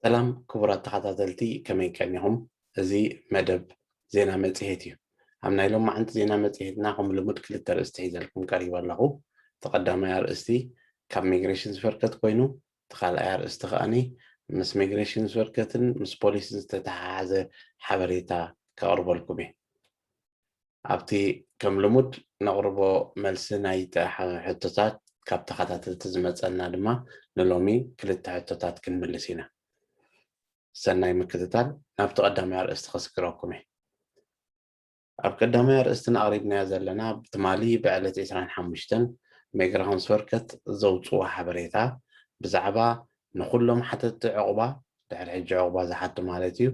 ሰላም ክቡራት ተኸታተልቲ፣ ከመይ ቀኒኹም? እዚ መደብ ዜና መጽሔት እዩ። ኣብ ናይ ሎማዓንቲ ዜና መጽሔትና ከም ልሙድ ክልተ ኣርእስቲ ሒዘልኩም ቀሪበ ኣለኹ። እቲ ቀዳማይ ኣርእስቲ ካብ ሚግሬሽን ዝፈርከት ኮይኑ፣ እቲ ካልኣይ ኣርእስቲ ከኣኒ ምስ ሚግሬሽን ዝፈርከትን ምስ ፖሊስን ዝተተሓሓዘ ሓበሬታ ከቕርበልኩም እየ። ኣብቲ ከም ልሙድ ነቕርቦ መልሲ ናይ ጥራሕ ሕቶታት ካብ ተኸታተልቲ ዝመጸና ድማ ንሎሚ ክልተ ሕቶታት ክንምልስ ኢና። ሰናይ ምክትታል። ናብቲ ቀዳማይ ኣርእስቲ ከስግረኩም እየ። ኣብ ቀዳማይ ኣርእስትና ኣቕሪብናዮ ዘለና ብትማሊ ብዕለት ዕስራን ሓሙሽተን ሜግራሆንስ ወርከት ዘውፅዎ ሓበሬታ ብዛዕባ ንኩሎም ሓተትቲ ዕቑባ፣ ድሕሪ ሕጂ ዕቑባ ዝሓቱ ማለት እዩ፣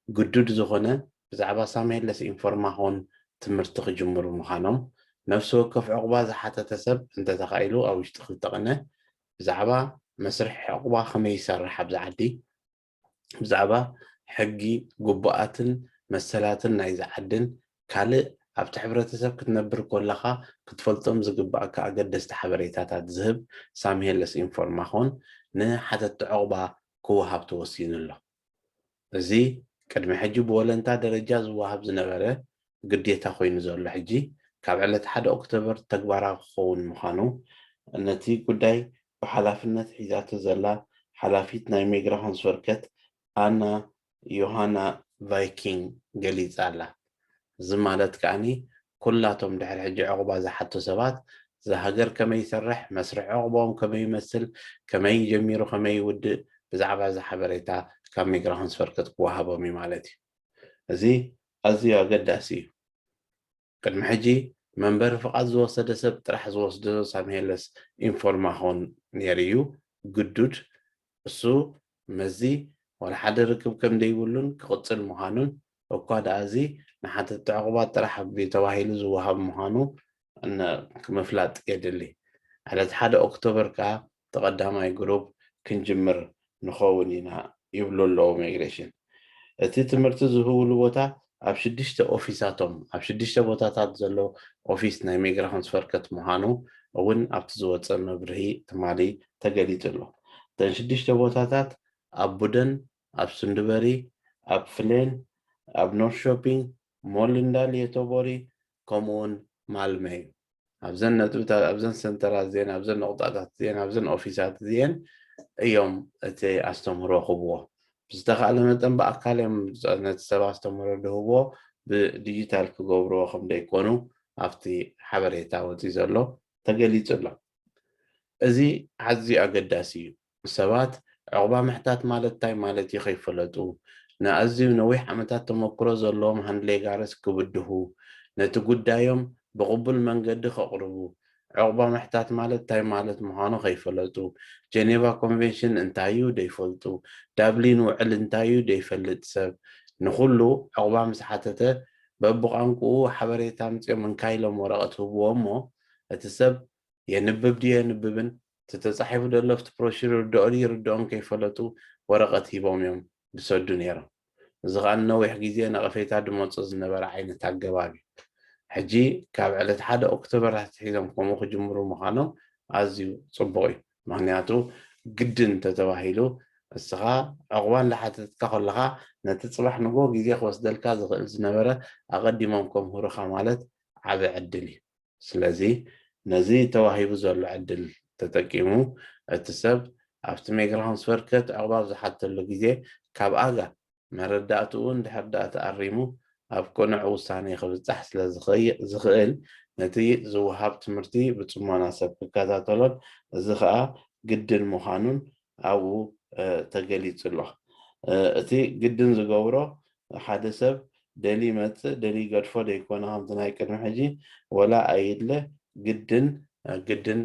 ግዱድ ዝኾነ ብዛዕባ ሳሜለስ ኢንፎርማኾን ትምህርቲ ክጅምሩ ምዃኖም፣ ነፍሲ ወከፍ ዕቑባ ዝሓተተ ሰብ እንተተኻኢሉ ኣብ ውሽጢ ክልተ ቅነ ብዛዕባ መስርሕ ዕቑባ ከመይ ይሰርሕ ኣብዚ ዓዲ፣ ብዛዕባ ሕጊ፣ ግቡኣትን መሰላትን ናይዚ ዓድን ካልእ ኣብቲ ሕብረተሰብ ክትነብር ኮለኻ ክትፈልጦም ዝግባእካ ኣገደስቲ ሓበሬታታት ዝህብ ሳሜለስ ኢንፎርማኾን ንሓተትቲ ዕቑባ ክወሃብ ተወሲኑ ኣሎ። እዚ ቅድሚ ሕጂ ብወለንታ ደረጃ ዝወሃብ ዝነበረ ግዴታ ኮይኑ ዘሎ ሕጂ ካብ ዕለት ሓደ ኦክቶበር ተግባራዊ ክኸውን ምዃኑ ነቲ ጉዳይ ብሓላፍነት ሒዛቶ ዘላ ሓላፊት ናይ ሜግራሆንስ ወርከት ኣና ዮሃና ቫይኪንግ ገሊጻ ኣላ። እዚ ማለት ከኣኒ ኩላቶም ድሕሪ ሕጂ ዕቑባ ዝሓቱ ሰባት እዛ ሃገር ከመይ ይሰርሕ፣ መስርሕ ዕቑቦም ከመይ ይመስል፣ ከመይ ጀሚሩ ከመይ ይውድእ ብዛዕባ እዚ ሓበሬታ ካብ ሜግራሆንስ ወርከት ክወሃቦም እዩ ማለት እዩ። እዚ ኣዝዩ ኣገዳሲ እዩ። ቅድሚ ሕጂ መንበሪ ፍቓድ ዝወሰደ ሰብ ጥራሕ ዝወስዶ ሳሜለስ ኢንፎርማኾን ነይሩ እዩ ግዱድ። እሱ መዚ ዋላ ሓደ ርክብ ከም ዘይብሉን ክቕጽል ምዃኑን እኳ ደኣ እዚ ንሓተትቲ ዕቑባት ጥራሕ ተባሂሉ ዝወሃብ ምዃኑ ምፍላጥ የድሊ። ዕለት ሓደ ኦክቶበር ከኣ እቲ ቀዳማይ ግሩፕ ክንጅምር ንኸውን ኢና ይብሉ ኣለዉ ሚግሬሽን። እቲ ትምህርቲ ዝህብሉ ቦታ ኣብ ሽዱሽተ ኦፊሳቶም ኣብ ሽዱሽተ ቦታታት ዘሎ ኦፊስ ናይ ሜግራሆንስ ወርከት ምዃኑ እውን ኣብቲ ዝወፀ መብርሂ ትማሊ ተገሊጹ ኣሎ። እተን ሽዱሽተ ቦታታት ኣብ ቡደን፣ ኣብ ሱንድበሪ፣ ኣብ ፍሌን፣ ኣብ ኖርሾፒንግ፣ ሞልንዳል፣ የተቦሪ ከምኡውን ማልመ እዩ። ኣብዘን ነጥብታት ኣብዘን ሰንተራት እዚአን ኣብዘን ነቑጣታት እዚአን ኣብዘን ኦፊሳት እዚአን እዮም እቲ ኣስተምህሮ ክህብዎ። ብዝተኻእለ መጠን ብኣካል እዮም ነቲ ሰብ ኣስተምህሮ ዝህብዎ፣ ብዲጂታል ክገብርዎ ከም ዘይኮኑ ኣብቲ ሓበሬታ ወፂ ዘሎ ተገሊጹ ኣሎ። እዚ ኣዝዩ ኣገዳሲ እዩ። ሰባት ዕቑባ ምሕታት ማለት እንታይ ማለት እዩ ከይፈለጡ፣ ንኣዝዩ ነዊሕ ዓመታት ተመክሮ ዘለዎም ሃንድሌጋርስ ክብድሁ፣ ነቲ ጉዳዮም ብቕቡል መንገዲ ከቕርቡ፣ ዕቑባ ምሕታት ማለት እንታይ ማለት ምዃኑ ከይፈለጡ፣ ጀኔቫ ኮንቬንሽን እንታይ እዩ ደይፈልጡ፣ ዳብሊን ውዕል እንታይ እዩ ደይፈልጥ ሰብ ንኹሉ ዕቑባ ምስ ሓተተ በብቋንቁኡ ሓበሬታ ኣምጺኦም እንካ ኢሎም ወረቐት ህብዎ እሞ እቲ ሰብ የንብብ ድዩ የንብብን፣ እቲ ተጻሒፉ ዘሎ ኣብቲ ብሮሹር ይርድኦ ድዩ ይርድኦን ከይፈለጡ ወረቐት ሂቦም እዮም ዝሰዱ ነይሮም። እዚ ከኣ ንነዊሕ ግዜ ነቐፌታ ዝመጾ ዝነበረ ዓይነት ኣገባብ እዩ። ሕጂ ካብ ዕለት ሓደ ኦክቶበር ኣትሒዞም ከምኡ ክጅምሩ ምዃኖም ኣዝዩ ጽቡቕ እዩ። ምኽንያቱ ግድን እንተተባሂሉ እስኻ ዕቑባ እንዳሓተትካ ከለኻ ነቲ ጽባሕ ንግሆ ግዜ ክወስደልካ ዝኽእል ዝነበረ ኣቐዲሞም ከምህሩኻ ማለት ዓቢ ዕድል እዩ። ስለዚ ነዚ ተዋሂቡ ዘሎ ዕድል ተጠቂሙ እቲ ሰብ ኣብቲ ሜግራሆንስ ወርከት ዕቑባ ኣብ ዝሓተሉ ግዜ ካብ ኣጋ መረዳእትኡ እንድሕር ደኣ ተኣሪሙ ኣብ ቅኑዕ ውሳኔ ክብጻሕ ስለ ዝኽእል ነቲ ዝወሃብ ትምህርቲ ብጽሞና ሰብ ክከታተሎን እዚ ኸኣ ግድን ምዃኑን ኣብኡ ተገሊጹ ኣሎ። እቲ ግድን ዝገብሮ ሓደ ሰብ ደሊ ይመጽእ ደሊ ይገድፎ ደይኮነ ከምቲ ናይ ቅድሚ ሕጂ ወላ ኣይድለ ግድን ግድን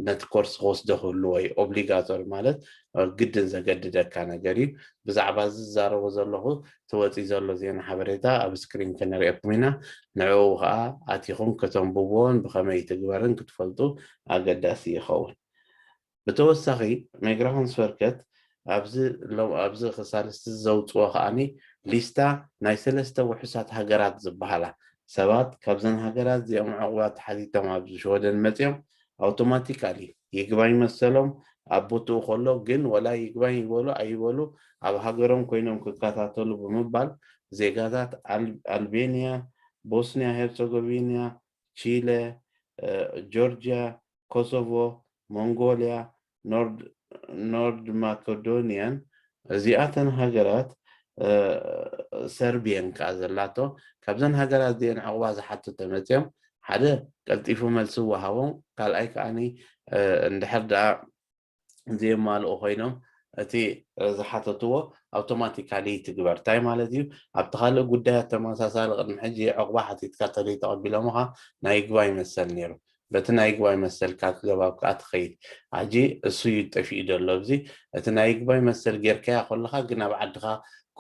ነቲ ኮርስ ክወስዶ ክህሉ ወይ ኦብሊጋቶሪ ማለት ግድን ዘገድደካ ነገር እዩ። ብዛዕባ እዚ ዝዛረቦ ዘለኹ እቲ ወፂ ዘሎ ዜና ሓበሬታ ኣብ ስክሪን ከነሪአኩም ኢና። ንዕኡ ከዓ ኣቲኹም ከተንብብዎን ብኸመይ ትግበርን ክትፈልጡ ኣገዳሲ ይኸውን። ብተወሳኺ ሜግራሆንስ ወርከት ኣብዚ ኣብዚ ክሳልስቲ ዘውፅዎ ከዓኒ ሊስታ ናይ ሰለስተ ውሑሳት ሃገራት ዝበሃላ ሰባት ካብዘን ሃገራት እዚኦም ዕቑባት ሓቲቶም ኣብዚ ሽወደን መፂኦም ኣውቶማቲካሊ ይግባኝ መሰሎም ኣብ ቦትኡ ከሎ ግን ወላ ይግባኝ ይበሉ ኣይበሉ ኣብ ሃገሮም ኮይኖም ክከታተሉ ብምባል ዜጋታት ኣል- ኣልቤንያ፣ ቦስንያ ሄርዘጎቪና፣ ቺለ፣ እ፣ ጆርጅያ፣ ኮሶቮ፣ ሞንጎልያ፣ ኖርድ ኖርድ ማኮዶኒያን እዚኣተን ሃገራት ሰርቢየን ከዓ ዘላቶ ካብዘን ሃገራት እዚአን ዕቑባ ዝሓቱ ተመፅዮም ሓደ ቀልጢፉ መልሲ ወሃቦም ካልኣይ ከዓኒ እንድሕር ደኣ ዘየማልኡ ኮይኖም እቲ ዝሓተትዎ ኣውቶማቲካሊ ትግበር እንታይ ማለት እዩ ኣብቲ ካልእ ጉዳያት ተመሳሳሊ ቅድሚ ሕጂ ዕቑባ ሓቲትካ ተለይ ተቐቢሎምኻ ናይ ይግባይ መሰል ነይሩ በቲ ናይ ይግባይ መሰልካ ክገባብ ከዓ ትኸይድ ኣጂ እሱ እዩ ጠፊኡ ዘሎ ኣብዚ እቲ ናይ ይግባይ መሰል ጌርካያ ከለካ ግን ኣብ ዓድካ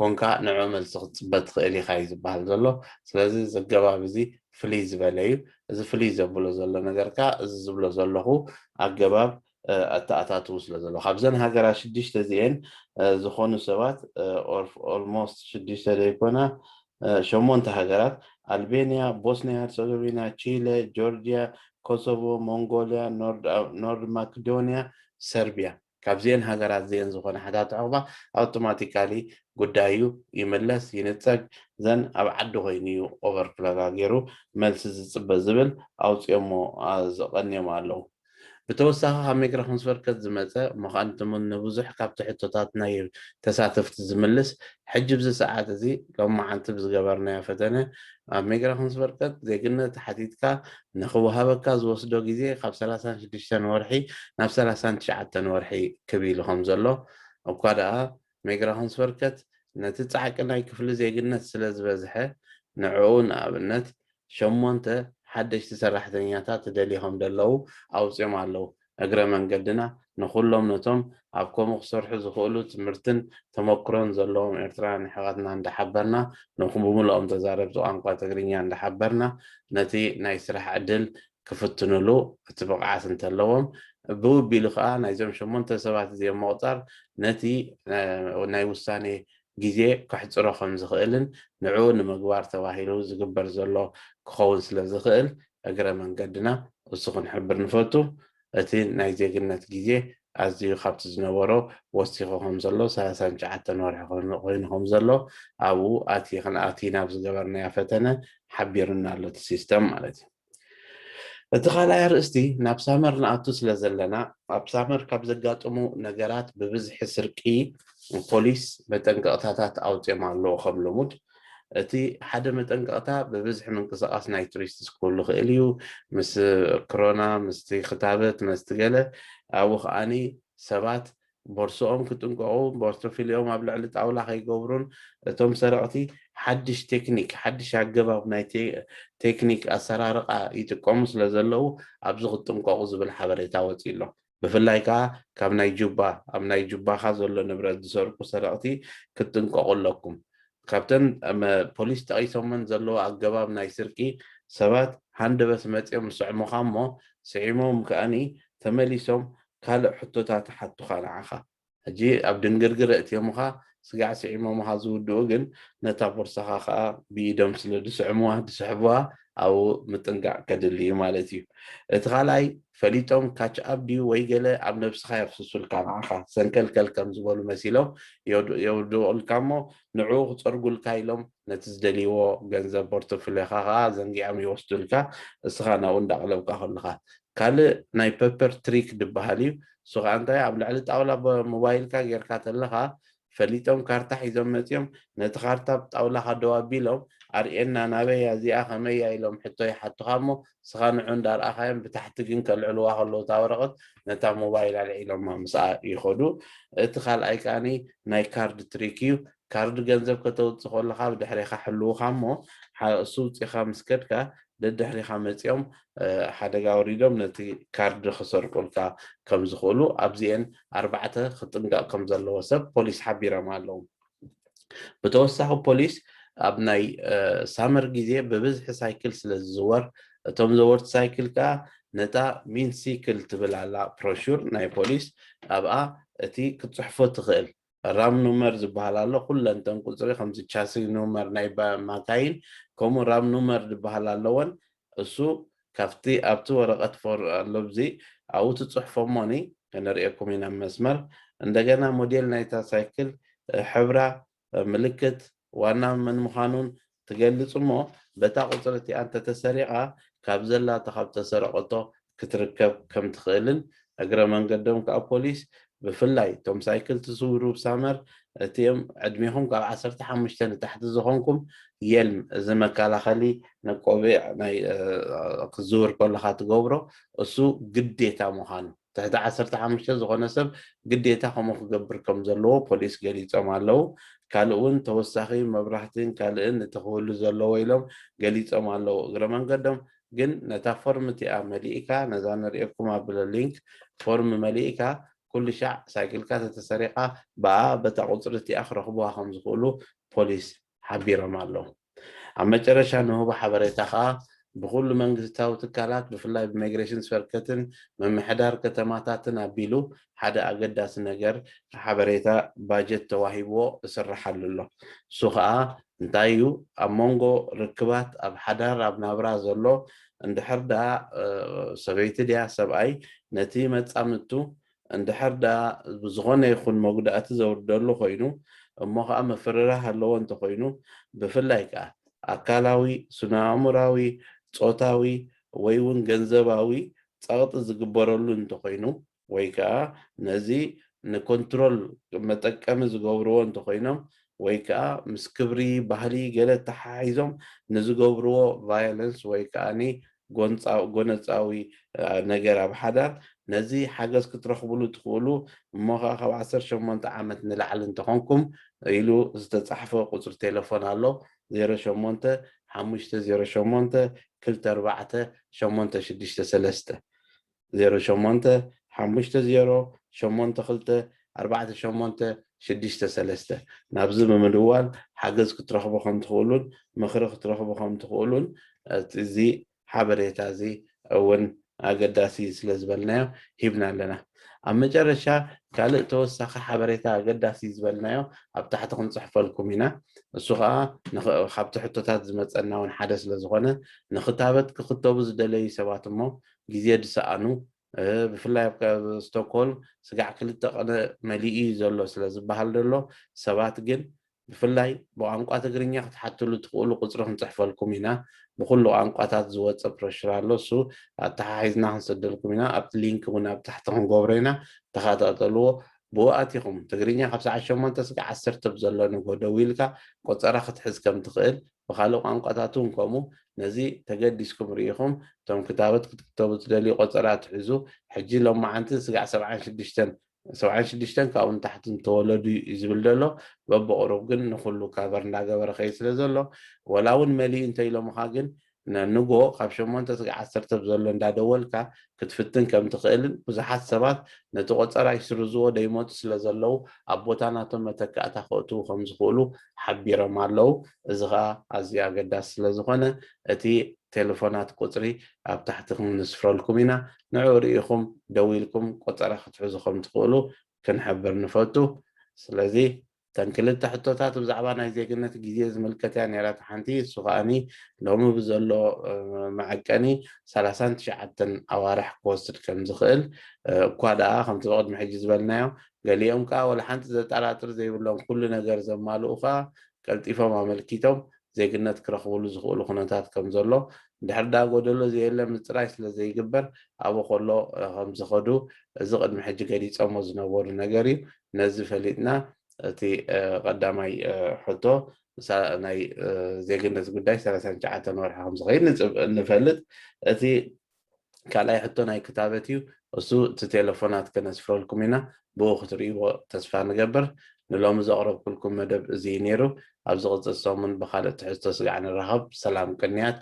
ኮንካ ንዑ መልሲ ክትፅበ ትኽእል ኢካ እዩ ዝበሃል ዘሎ ስለዚ ዘገባብ እዚ ፍልይ ዝበለ እዩ እዚ ፍልይ ዘብሎ ዘሎ ነገር ከዓ እዚ ዝብሎ ዘለኹ ኣገባብ ኣተኣታትው ስለ ዘሎ ካብዘን ሃገራት ሽዱሽተ እዚኤን ዝኾኑ ሰባት ኦልሞስት ሽዱሽተ ዘይኮና ሸሞንተ ሃገራት ኣልቤንያ፣ ቦስንያ ሄርዘጎቪና፣ ቺለ፣ ጆርጅያ፣ ኮሶቮ፣ ሞንጎልያ፣ ኖርድ ማክዶንያ፣ ሰርቢያ ካብዚኤን ሃገራት እዚኤን ዝኾነ ሓታት ዕቑባ ኣውቶማቲካሊ ጉዳዩ ይምለስ ይንፀግ ዘን ኣብ ዓዲ ኮይኑ እዩ ኦቨር ፕለጋ ገይሩ መልሲ ዝፅበ ዝብል ኣውፅኦሞ ዝቐንዮም ኣለዉ ብተወሳኺ ካብ ሜግራ ኮንስበርከት ዝመፀ እሞ ከዓ ንትሙን ንብዙሕ ካብቲ ሕቶታት ናይ ተሳተፍቲ ዝምልስ ሕጂ ብዚ ሰዓት እዚ ሎማዓንቲ ብዝገበርናዮ ፈተነ ኣብ ሜግራ ኮንስበርከት ዜግነት ሓቲትካ ንክወሃበካ ዝወስዶ ግዜ ካብ ሰላሳን ሽዱሽተን ወርሒ ናብ ሰላሳን ትሽዓተን ወርሒ ክብ ኢሉ ከም ዘሎ እኳ ደኣ ሜግራ ኮንስበርከት ነቲ ፃዕቂ ናይ ክፍሊ ዜግነት ስለ ዝበዝሐ ንዕኡ ንኣብነት ሸሞንተ ሓደሽቲ ሰራሕተኛታት ትደልዩ ከም ዘለዉ ኣውፅኦም ኣለዉ። እግረ መንገድና ንኩሎም ነቶም ኣብ ከምኡ ክሰርሑ ዝኽእሉ ትምህርትን ተመክሮን ዘለዎም ኤርትራውያን ኣሕዋትና እንዳሓበርና ንኹም ብምልኦም ተዛረብቲ ቋንቋ ትግርኛ እንዳሓበርና ነቲ ናይ ስራሕ ዕድል ክፍትኑሉ እቲ ብቕዓት እንተለዎም ብውቢሉ ከዓ ናይዞም ሸሞንተ ሰባት እዚኦም ምቕፃር ነቲ ናይ ውሳኔ ግዜ ከሕፅሮ ከም ዝኽእልን ንዕኡ ንምግባር ተባሂሉ ዝግበር ዘሎ ክኸውን ስለ ዝኽእል እግረ መንገድና እሱ ክንሕብር ንፈቱ። እቲ ናይ ዜግነት ግዜ ኣዝዩ ካብቲ ዝነበሮ ወሲኹ ከም ዘሎ ሰላሳን ትሽዓተን ወርሒ ኮይኑ ከም ዘሎ ኣብኡ ኣቲ ክንኣቲ ናብ ዝገበርናዮ ፈተነ ሓቢሩና ኣሎ እቲ ሲስተም ማለት እዩ። እቲ ካልኣይ ኣርእስቲ ናብ ሳመር ንኣቱ ስለ ዘለና ኣብ ሳመር ካብ ዘጋጥሙ ነገራት ብብዝሒ ስርቂ ፖሊስ መጠንቀቕታታት ኣውፅኦም ኣለዉ ከም ልሙድ እቲ ሓደ መጠንቀቕታ ብብዝሒ ምንቅስቃስ ናይ ቱሪስት ክህሉ ክእል እዩ ምስ ክሮና ምስቲ ክታበት መስቲ ገለ ኣብኡ ከዓኒ ሰባት ቦርስኦም ክጥንቀቑ ቦርቶፊልዮም ኣብ ልዕሊ ጣውላ ከይገብሩን እቶም ሰረቕቲ ሓድሽ ቴክኒክ ሓድሽ ኣገባብ ናይ ቴክኒክ ኣሰራርቃ ይጥቀሙ ስለ ዘለዉ ኣብዚ ክትጥንቀቑ ዝብል ሓበሬታ ወፂ ኣሎ ብፍላይ ከዓ ካብ ናይ ጁባ ኣብ ናይ ጁባኻ ዘሎ ንብረት ዝሰርቁ ሰረቕቲ ክትጥንቀቑ ኣለኩም ካብተን ፖሊስ ጠቒሶመን ዘለዉ ኣገባብ ናይ ስርቂ ሰባት ሃንደበት መፂኦም ዝስዕሙኻ እሞ ስዒሞም ከዓኒ ተመሊሶም ካልእ ሕቶታት ይሓቱኻ ንዓኻ። ሕጂ ኣብ ድንግርግር ኣእትዮምኻ ስጋዕ ስዒሞምኻ ዝውድኡ ግን ነታ ቦርሳኻ ከዓ ብኢዶም ስለ ዝስዕሙዋ ዝስሕቡዋ ኣብኡ ምጥንቃቕ ከድሊ እዩ ማለት እዩ። እቲ ካልኣይ ፈሊጦም ካች ኣፕ ድዩ ወይ ገለ ኣብ ነብስኻ የፍስሱልካ ንዓኻ ሰንከልከል ከም ዝበሉ መሲሎም የውድቑልካ እሞ ንዕኡ ክፀርጉልካ ኢሎም ነቲ ዝደልይዎ ገንዘብ ፖርቶፍልዮኻ ከዓ ዘንጊዖም ይወስዱልካ እስኻ ናብኡ እንዳቕለብካ ከለኻ ካልእ ናይ ፐፐር ትሪክ ዝበሃል እዩ እሱ ከዓ እንታይ ኣብ ልዕሊ ጣውላ ሞባይልካ ጌርካ ተለኻ ፈሊጦም ካርታ ሒዞም መፂኦም ነቲ ካርታ ብጣውላኻ ደው ኣቢሎም ኣርእየና ናበያ እዚኣ ከመያ ኢሎም ሕቶ ይሓቱኻ እሞ ስኻ ንዑ እንዳርኣኻዮም ብታሕቲ ግን ከልዕልዋ ከለዉ እታ ወረቐት ነታ ሞባይል ኣልዒሎማ ምስኣ ይኸዱ እቲ ካልኣይ ከዓኒ ናይ ካርድ ትሪክ እዩ ካርድ ገንዘብ ከተውፅእ ከለኻ ብድሕሬኻ ሕልውኻ እሞ እሱ ውፅኻ ምስ ከድካ ደድሕሪኻ መፂኦም ሓደጋ ኣውሪዶም ነቲ ካርድ ክሰርቁልካ ከም ዝኽእሉ ኣብዚኤን ኣርባዕተ ክጥንቀቕ ከም ዘለዎ ሰብ ፖሊስ ሓቢሮም ኣለዉ። ብተወሳኺ ፖሊስ ኣብ ናይ ሳመር ግዜ ብብዝሒ ሳይክል ስለ ዝዝወር እቶም ዘወርቲ ሳይክል ከዓ ነታ ሚንሲክል ትብል ኣላ ፕሮሹር ናይ ፖሊስ ኣብኣ እቲ ክትፅሕፎ ትኽእል ራም ኑመር ዝበሃል ኣሎ ኩለንተን ቁፅሪ ከምዚ ቻሲ ኑመር ናይ ማካይን ከምኡ ራም ኑመር ዝበሃል ኣለወን እሱ ካብቲ ኣብቲ ወረቐት ፎር ኣሎ ብዚ ኣብኡ ትፅሕፎ እሞኒ ከነርእየኩም ኢና መስመር። እንደገና ሞዴል ናይታ ሳይክል፣ ሕብራ፣ ምልክት፣ ዋና መን ምዃኑን ትገልጽ እሞ፣ በታ ቁጽሪ እቲኣ እንተተሰሪቓ ካብ ዘላቶ ካብ ተሰረቐቶ ክትርከብ ከም ትኽእልን፣ እግረ መንገዶም ከዓ ፖሊስ ብፍላይ እቶም ሳይክል ትስውሩ ብሳመር፣ እቲኦም ዕድሜኹም ካብ ዓሰርተ ሓሙሽተ ንታሕቲ ዝኾንኩም የልም፣ እዚ መከላኸሊ ንቆቢዕ ናይ ክትዝውር ከለኻ ትገብሮ፣ እሱ ግዴታ ምዃኑ፣ ትሕቲ ዓሰርተ ሓሙሽተ ዝኾነ ሰብ ግዴታ ከምኡ ክገብር ከም ዘለዎ ፖሊስ ገሊጾም ኣለዉ። ካልእ እውን ተወሳኺ መብራህትን ካልእን እቲ ክህሉ ዘለዎ ኢሎም ገሊጾም ኣለዉ። እግረ መንገዶም ግን ነታ ፎርም እቲኣ መሊእካ፣ ነዛ ንርእየኩም ኣብ ሊንክ ፎርም መሊእካ፣ ኩሉ ሻዕ ሳይክልካ ተተሰሪቓ ብኣ በታ ቁጽሪ እቲኣ ክረኽቡዋ ከም ዝኽእሉ ፖሊስ ሓቢሮም ኣለዉ። ኣብ መጨረሻ ንህቦ ሓበሬታ ከኣ ብኹሉ መንግስታዊ ትካላት ብፍላይ ብማይግሬሽን ስፈርከትን ምምሕዳር ከተማታትን ኣቢሉ ሓደ ኣገዳሲ ነገር ሓበሬታ ባጀት ተዋሂብዎ እስርሓሉ ኣሎ። እሱ ከኣ እንታይ እዩ? ኣብ መንጎ ርክባት ኣብ ሓዳር ኣብ ናብራ ዘሎ እንድሕር ደኣ ሰበይቲ ድያ ሰብኣይ ነቲ መጻምድቱ እንድሕር ደኣ ብዝኾነ ይኹን መጉዳእቲ ዘውርደሉ ኮይኑ እሞ ከዓ ምፍርራህ ኣለዎ እንተኾይኑ ብፍላይ ከዓ ኣካላዊ፣ ስነ-ኣእምራዊ፣ ጾታዊ ወይ እውን ገንዘባዊ ጸቕጢ ዝግበረሉ እንተኾይኑ ወይ ከዓ ነዚ ንኮንትሮል መጠቀሚ ዝገብርዎ እንተኾይኖም ወይ ከዓ ምስ ክብሪ ባህሊ ገለ ተሓሒዞም ንዝገብርዎ ቫዮለንስ ወይ ከዓ ጎነፃዊ ነገር ኣብ ሓዳር ነዚ ሓገዝ ክትረኽብሉ ትኽእሉ እሞ ከዓ ካብ ዓሰርተ ሸሞንተ ዓመት ንላዕሊ እንተኾንኩም ኢሉ ዝተፃሕፈ ቁፅሪ ቴሌፎን ኣሎ። ዜሮ ሸሞንተ ሓሙሽተ ዜሮ ሸሞንተ ክልተ ኣርባዕተ ሸሞንተ ሽዱሽተ ሰለስተ። ዜሮ ሸሞንተ ሓሙሽተ ዜሮ ሸሞንተ ክልተ ኣርባዕተ ሸሞንተ ሽዱሽተ ሰለስተ። ናብዚ ብምድዋል ሓገዝ ክትረኽቡ ከም ትኽእሉን ምኽሪ ክትረኽቡ ከም ትኽእሉን እዚ ሓበሬታ እዚ እውን ኣገዳሲ ስለ ዝበልናዮ ሂብና ኣለና። ኣብ መጨረሻ ካልእ ተወሳኺ ሓበሬታ ኣገዳሲ ዝበልናዮ ኣብ ታሕቲ ክንፅሕፈልኩም ኢና። እሱ ከዓ ካብቲ ሕቶታት ዝመፀና እውን ሓደ ስለ ዝኾነ ንክታበት ክክተቡ ዝደለዩ ሰባት እሞ ግዜ ዝሰኣኑ ብፍላይ ኣብ ስቶክሆልም ስጋዕ ክልተ ቀነ መሊኡ እዩ ዘሎ ስለ ዝበሃል ዘሎ ሰባት ግን ብፍላይ ብቋንቋ ትግርኛ ክትሓትሉ ትኽእሉ ቁፅሪ ክንፅሕፈልኩም ኢና። ብኩሉ ቋንቋታት ዝወፀ ብሮሽር ኣሎ፣ እሱ ኣተሓሒዝና ክንሰደልኩም ኢና። ኣብቲ ሊንክ እውን ኣብ ታሕቲ ክንገብሮ ኢና፣ ተኸታተልዎ። ብኡ ኣቲኹም ትግርኛ ካብ ሰዓት ሸሞንተ ስጋዕ ዓሰርተ ብዘሎ ንግሆ ደዊልካ ቆፀራ ክትሕዝ ከም ትኽእል ብካልእ ቋንቋታት እውን ከምኡ ነዚ ተገዲስኩም ርኢኹም እቶም ክታበት ክትክተቡ ትደልዩ ቆፀራ ትሕዙ። ሕጂ ሎማዓንቲ ስጋዕ ሰብዓን ሽዱሽተን ሰብዓን ሽዱሽተን ካብኡ ንታሕቲ ዝተወለዱ እዩ ዝብል ዘሎ። በብቕሩብ ግን ንኩሉ ካቨር እንዳገበረ ከይድ ስለ ዘሎ ወላ እውን መሊኡ እንተኢሎምኻ ግን ንጎ ካብ ሸሞንተ ስጋዕ ዓሰርተ ብዘሎ እንዳደወልካ ክትፍትን ከም ትኽእልን ብዙሓት ሰባት ነቲ ቆፀራ ይስርዝዎ ደይመፁ ስለ ዘለዉ ኣብ ቦታ ናቶም መተካእታ ከእትዉ ከም ዝኽእሉ ሓቢሮም ኣለዉ። እዚ ከዓ ኣዝዩ ኣገዳሲ ስለ ዝኾነ እቲ ቴሌፎናት ቁፅሪ ኣብ ታሕቲ ክንስፍረልኩም ኢና። ንዕኡ ርኢኹም ደዊልኩም ቆፀራ ክትሕዙ ከም ትኽእሉ ክንሕብር ንፈቱ። ስለዚ እተን ክልተ ሕቶታት ብዛዕባ ናይ ዜግነት ግዜ ዝምልከት እያ ነይራ። እቲ ሓንቲ እሱ ከዓኒ ሎሚ ብዘሎ መዐቀኒ ሰላሳን ትሽዓተን ኣዋርሕ ክወስድ ከም ዝኽእል እኳ ደኣ ከምቲ ብቕድሚ ሕጂ ዝበልናዮ ገሊኦም ከዓ ወላ ሓንቲ ዘጠራጥር ዘይብሎም ኩሉ ነገር ዘማልኡ ከዓ ቀልጢፎም ኣመልኪቶም ዜግነት ክረኽብሉ ዝኽእሉ ኩነታት ከም ዘሎ እንድሕር ደኣ ጎደሎ ዘየለ ምፅራይ ስለ ዘይግበር ኣብኡ ከሎ ከም ዝኸዱ እዚ ቅድሚ ሕጂ ገሊፆሞ ዝነበሩ ነገር እዩ። ነዚ ፈሊጥና እቲ ቀዳማይ ሕቶ ናይ ዜግነት ጉዳይ ሰላሳን ትሽዓተን ወርሒ ከም ዝኸይድ ንፈልጥ። እቲ ካልኣይ ሕቶ ናይ ክታበት እዩ። እሱ እቲ ቴሌፎናት ከነስፍረልኩም ኢና፣ ብኡ ክትርእይዎ ተስፋ ንገብር። ንሎሚ ዘቕረብኩልኩም መደብ እዚ እዩ ነይሩ። ኣብ ዝቕፅል ሰሙን ብኻልእ ትሕዝቶ ስጋዕ ንራኸብ። ሰላም ቅንያት።